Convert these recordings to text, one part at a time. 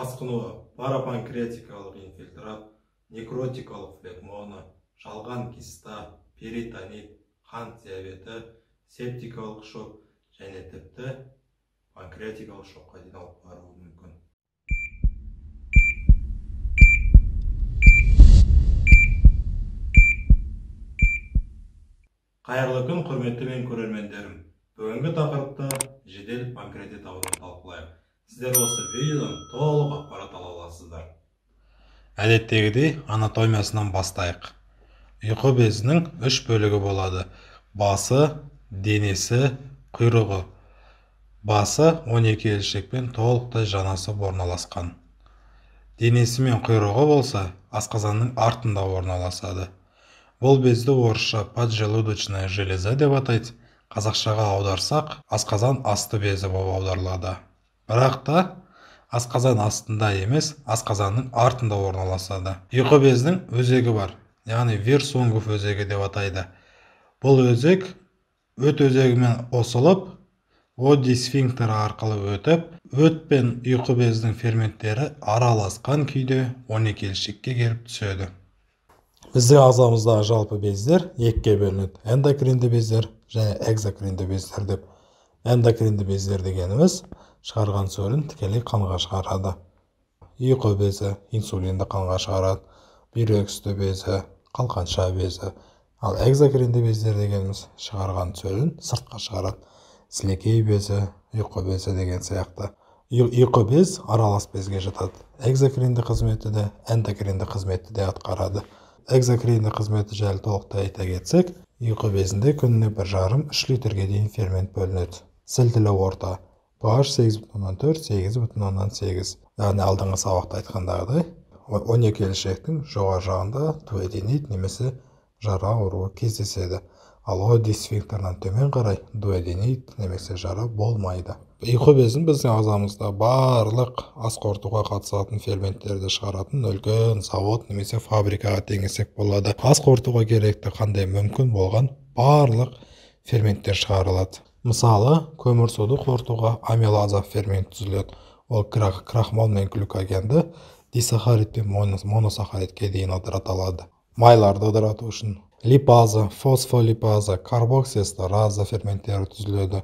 Асқынуы парапанкреатикалық инфильтрат, некротикалық флегмона, жалған киста, перитонит, қант диабеті, септикалық шок және тіпті панкреатикалық шокқа дейін алып баруы мүмкін. Қайырлы күн, құрметті мен көрермендерім. Бүгінгі тақырыпта жедел панкреатит ауруын талқылайық. Сіздер осы видеодан толық ақпарат ала аласыздар. Әдеттегідей анатомиясынан бастайық. Ұйқы безінің үш бөлігі болады. Басы, денесі, құйрығы. Басы 12 елшекпен толықтай жанасып орналасқан. Денесі мен құйрығы болса, асқазанның артында орналасады. Бұл безді орысша поджелудочная железа деп атайды. Қазақшаға аударсақ, асқазан асты безі болып аударылады. Бірақ та асқазан астында емес, асқазанның артында орналасады. Ұйқы безінің өзегі бар, яғни Вирсунгов өзегі деп атайды. Бұл өзек өт өзегімен қосылып, Одди сфинктері арқылы өтіп, өт пен ұйқы безінің ферменттері араласқан күйде 12 елшекке келіп түседі. Біздің ағзамыздағы жалпы бездер екіге бөлінеді. Эндокринді бездер және экзокринді бездер деп. Эндокринді бездер дегеніміз шығарған сөлін тікелей қанға шығарады. Ұйқы безі инсулинді қанға шығарады, бүйрек үсті безі, қалқанша безі. Ал экзокринді бездер дегеніміз шығарған сөлін сыртқа шығарады. Сілекей безі, ұйқы безі деген сияқты. Ұйқы без аралас безге жатады. Экзокринді қызметті де, эндокринді қызметті де атқарады. Экзокринді қызметі жайлы толықтай айта кетсек, ұйқы безінде күніне 1,5-3 литрге дейін фермент бөлінеді. Сілтілі орта pH 8,4-8,8. Яғни алдыңғы сабақта айтқандағыдай, 12 елшектің жоғары жағында дуоденит немесе жара ауруы кездеседі. Ал Одди сфинктерінен төмен қарай дуоденит немесе жара болмайды. Ұйқы безін біздің ағзамызда барлық ас қорытуға қатысатын ферменттерді шығаратын үлкен завод немесе фабрикаға теңесек болады. Ас қорытуға керекті қандай мүмкін болған барлық ферменттер шығарылады. Мысалы, көмірсуды қорытуға амилаза фермент түзіледі. Ол крахмал мен глюкогенді дисахарид пен моносахаридке дейін ыдырата алады. Майларды ыдырату үшін липаза, фосфолипаза, карбоксиэстераза ферменттері түзіледі.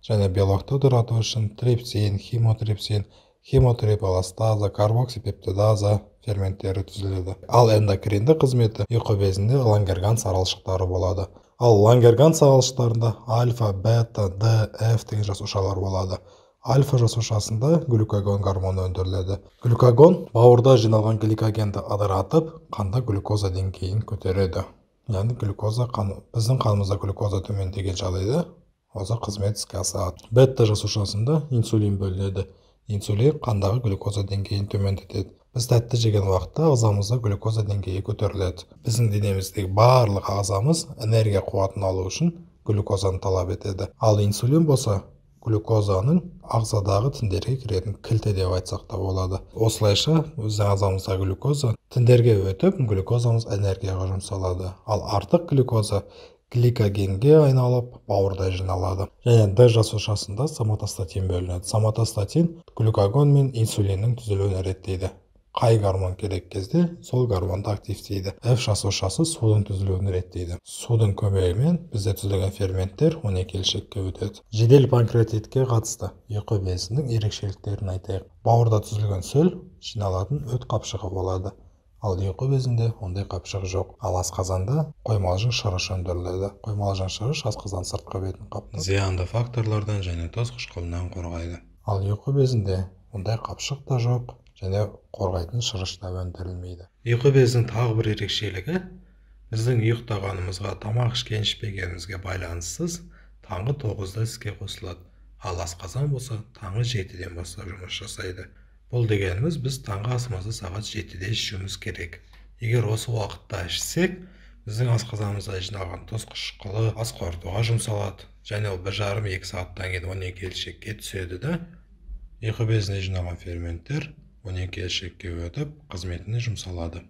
Және белокты ыдырату үшін трипсин, химотрипсин, химотрипеластаза, карбоксипептидаза ферменттері түзіледі. Ал эндокринді қызметі ұйқы безінде Лангерганс аралшықтары болады. Ал Лангерганс аралшықтарында альфа, бета, Д, Ф деген жасушалар болады. Альфа жасушасында глюкагон гормоны өндіріледі. Глюкагон бауырда жиналған гликогенді ыдыратып, қанда глюкоза деңгейін көтереді. Яғни глюкоза біздің қанымызда глюкоза төмендеген жағдайда осы қызмет іске асады. Бета жасушасында инсулин бөлінеді. Инсулин қандағы глюкоза деңгейін төмендетеді. Біз тәтті жеген уақытта ағзамызда глюкоза деңгейі көтеріледі. Біздің денеміздегі барлық ағзамыз энергия қуатын алу үшін глюкозаны талап етеді. Ал инсулин болса глюкозаның ағзадағы тіндерге кіретін кілті деп айтсақ та болады. Осылайша біздің ағзамыздағы глюкоза тіндерге өтіп, глюкозамыз энергияға жұмсалады. Ал артық глюкоза гликогенге айналып, бауырда жиналады. Және Д жасушасында соматостатин бөлінеді. Соматостатин глюкагон мен инсулиннің түзілуін реттейді. Қай гормон керек кезде сол гормонды активтейді. F жасушасы судың түзілуін реттейді. Судың көмегімен бізде түзілген ферменттер 12 елшекке өтеді. Жедел панкреатитке қатысты ұйқы безінің ерекшеліктерін айтайық. Бауырда түзілген сөл жиналатын өт қапшығы болады. Ал ұйқы безінде ондай қапшық жоқ. Ал асқазанда қоймалжың шырыш өндіріледі. Қоймалжың шырыш асқазан сыртқы бетін қаптап, зиянды факторлардан және тұз қышқылынан қорғайды. Ал ұйқы безінде ондай қапшық та жоқ және қорғайтын шырыш та өндірілмейді. Ұйқы безінің тағы бір ерекшелігі, біздің ұйықтағанымызға, тамақ ішкен ішпегенімізге байланыссыз таңғы 9-да іске қосылады. Ал асқазан болса таңғы 7-ден бастап жұмыс жасайды. Бұл дегеніміз біз таңғы асымызды сағат 7-де ішуіміз керек. Егер осы уақытта ішсек, біздің асқазанымызда жиналған тұз қышқылы ас қорытуға жұмсалады. Және ол 1,5-2 сағаттан кейін 12 елшекке түседі да, ұйқы безіне жиналған ферменттер 12 елшекке өтіп, қызметіне жұмсалады.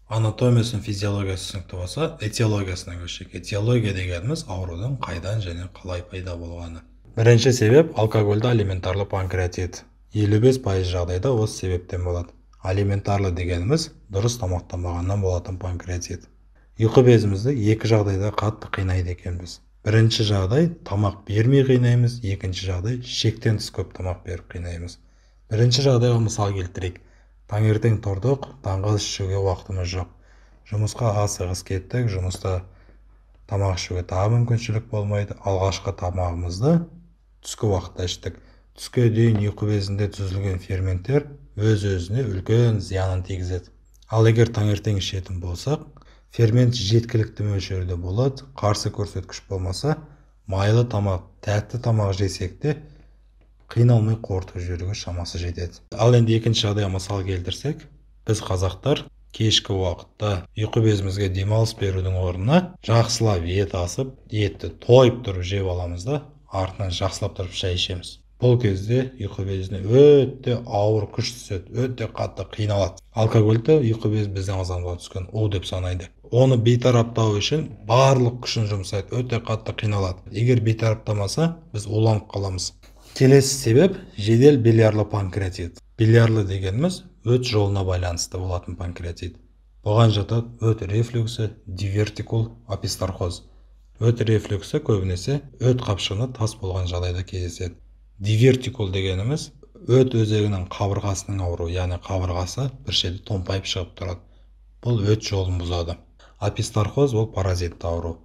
Анатомиясы мен физиологиясы түсінікті болса, этиологиясына көшейік. Этиология дегеніміз аурудың қайдан және қалай пайда болғаны. Бірінші себеп алкогольді алиментарлы панкреатит. 55% жағдайда осы себептен болады. Алиментарлы дегеніміз дұрыс тамақтанбағаннан болатын панкреатит. Ұйқы безімізді екі жағдайда қатты қинайды екенбіз. Бірінші жағдай тамақ бермей қинаймыз, екінші жағдай шектен тыс көп тамақ беріп қинаймыз. Бірінші жағдайға мысал келтірейік. Таңертең тұрдық, таңғы ас ішуге уақытымыз жоқ. Жұмысқа асығыс кеттік, жұмыста тамақ ішуге тағы мүмкіншілік болмайды. Алғашқы тамағымызды түскі уақытта іштік. Түске дейін ұйқы безінде түзілген ферменттер өз-өзіне үлкен зиянын тигізеді. Ал егер таңертең ішетін болсақ, фермент жеткілікті мөлшерде болады, қарсы көрсеткіш болмаса, майлы тамақ, тәтті тамақ жесек те қиналмай қорытып жіберуге шамасы жетеді. Ал енді екінші жағдайға мысал келтірсек, біз қазақтар кешкі уақытта ұйқы безімізге демалыс берудің орнына жақсылап ет асып, етті тойып тұрып жеп аламыз да, артынан жақсылап тұрып шай ішеміз. Бұл кезде ұйқы безіне өте ауыр күш түседі, өте қатты қиналады. Алкогольді ұйқы безі біздің ағзамызға түскен у деп санайды. Оны бейтараптау үшін барлық күшін жұмсайды, өте қатты қиналады. Егер бейтараптамаса, біз уланып қаламыз. Келесі себеп жедел билиарлы панкреатит. Билиарлы дегеніміз өт жолына байланысты болатын панкреатит. Бұған жатады өт рефлюксі, дивертикул, описторхоз. Өт рефлюксі көбінесе өт қапшығына тас болған жағдайда кездеседі. Дивертикул дегеніміз өт өзегінің қабырғасының ауруы, яғни қабырғасы бір жерде томпайып шығып тұрады. Бұл өт жолын бұзады. Описторхоз ол паразитті ауру.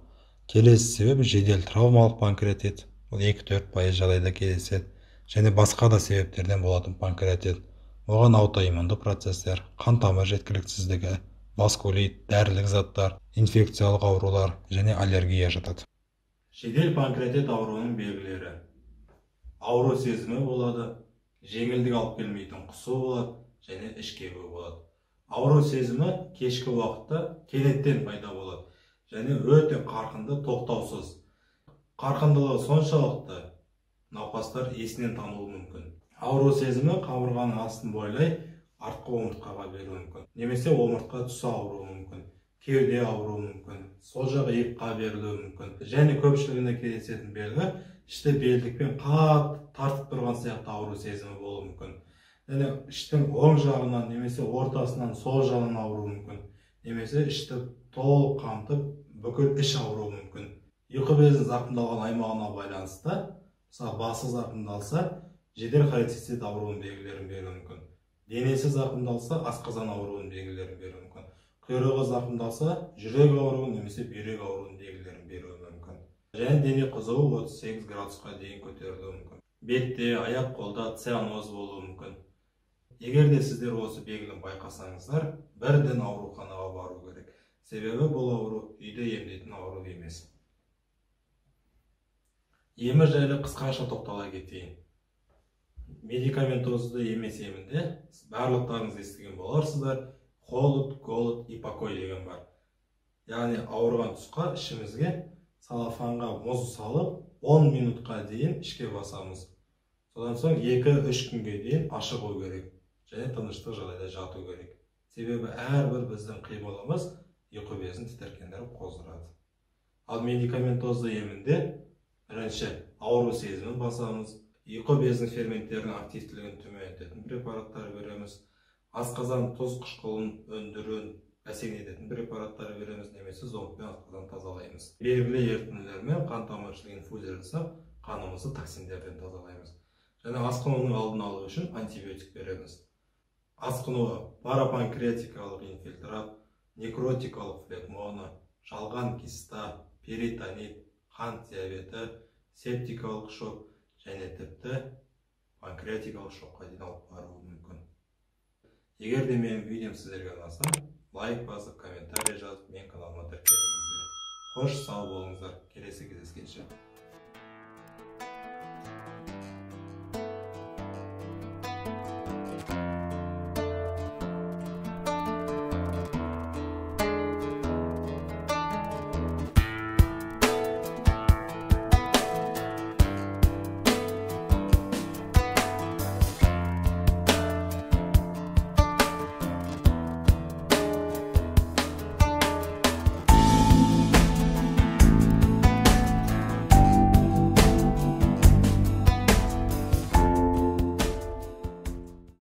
Келесі себеп жедел травмалық панкреатит. Бұл 2-4% жағдайда кездеседі. Және басқа да себептерден болатын панкреатит. Оған аутоиммунды процесстер, қан тамыр жеткіліксіздігі, васкулит, дәрілік заттар, инфекциялық аурулар және аллергия жатады. Жедел панкреатит ауруының белгілері: ауру сезімі болады, жеңілдік алып келмейтін құсу болады және іш кебуі болады. Ауру сезімі кешкі уақытта кенеттен пайда болады және өте қарқынды, тоқтаусыз. Қарқындылығы соншалықты, науқастар есінен тануы мүмкін. Ауру сезімі қабырғаның астын бойлай артқы омыртқаға беруі мүмкін, немесе омыртқа тұсы ауруы мүмкін, кеуде ауруы мүмкін, сол жақ иыққа берілуі мүмкін. Және көпшілігінде кездесетін белгі ішті белдікпен қатты тартып тұрған сияқты ауру сезімі болуы мүмкін. Және іштің оң жағынан немесе ортасынан сол жағынан ауруы мүмкін, немесе ішті толық қамтып бүкіл іш ауруы мүмкін. Ұйқы безінің зақымдалған аймағына байланысты, мысалы басы зақымдалса, жедел холецистит ауруының белгілерін беруі мүмкін. Денесі зақымдалса, асқазан ауруының белгілерін беруі мүмкін. Құйрығы зақымдалса, жүрек ауруы немесе бүйрек ауруының белгілерін беруі мүмкін. Және дене қызуы 38 градусқа дейін көтерілуі мүмкін. Бетте, аяқ қолда цианоз болуы мүмкін. Егер де сіздер осы белгіні байқасаңыздар, бірден ауруханаға бару керек. Себебі бұл ауру үйде емдейтін ауру емес. Емі жайлы қысқаша тоқтала кетейін. Медикаментозды емес емінде барлықтарыңыз естіген боларсыздар, холод, голод и покой деген бар. Яғни ауырған тұсқа ішімізге салафанға мұз салып 10 минутқа дейін ішке басамыз. Содан соң 2-3 күнге дейін ашығу керек және тыныштық жағдайда жату керек. Себебі әрбір біздің қимылымыз ұйқы безін тітіркендіріп қоздырады. Ал медикаментозды емінде бірінші ауру сезімін басамыз, ұйқы безінің ферменттерінің активтілігін төмендететін препараттар береміз, асқазан тұз қышқылын өндіруін бәсеңдететін препараттар береміз, немесе зондпен асқазан тазалаймыз. Белгілі ерітінділермен қан тамыршылық инфузия жасап, қанымызды токсиндерден тазалаймыз. Және асқынудың алдын алу үшін антибиотик береміз. Асқынуы парапанкреатикалық инфильтрат, некротикалық флегмона, жалған киста, перитонит, қант диабеті, септикалық шок және тіпті панкреатикалық шокқа дейін алып баруы мүмкін. Егер де менің видеом сіздерге ұнаса, лайк басып, комментарий жазып, менің каналыма тіркеліңіздер. Қош, сау болыңыздар. Келесі кездескенше.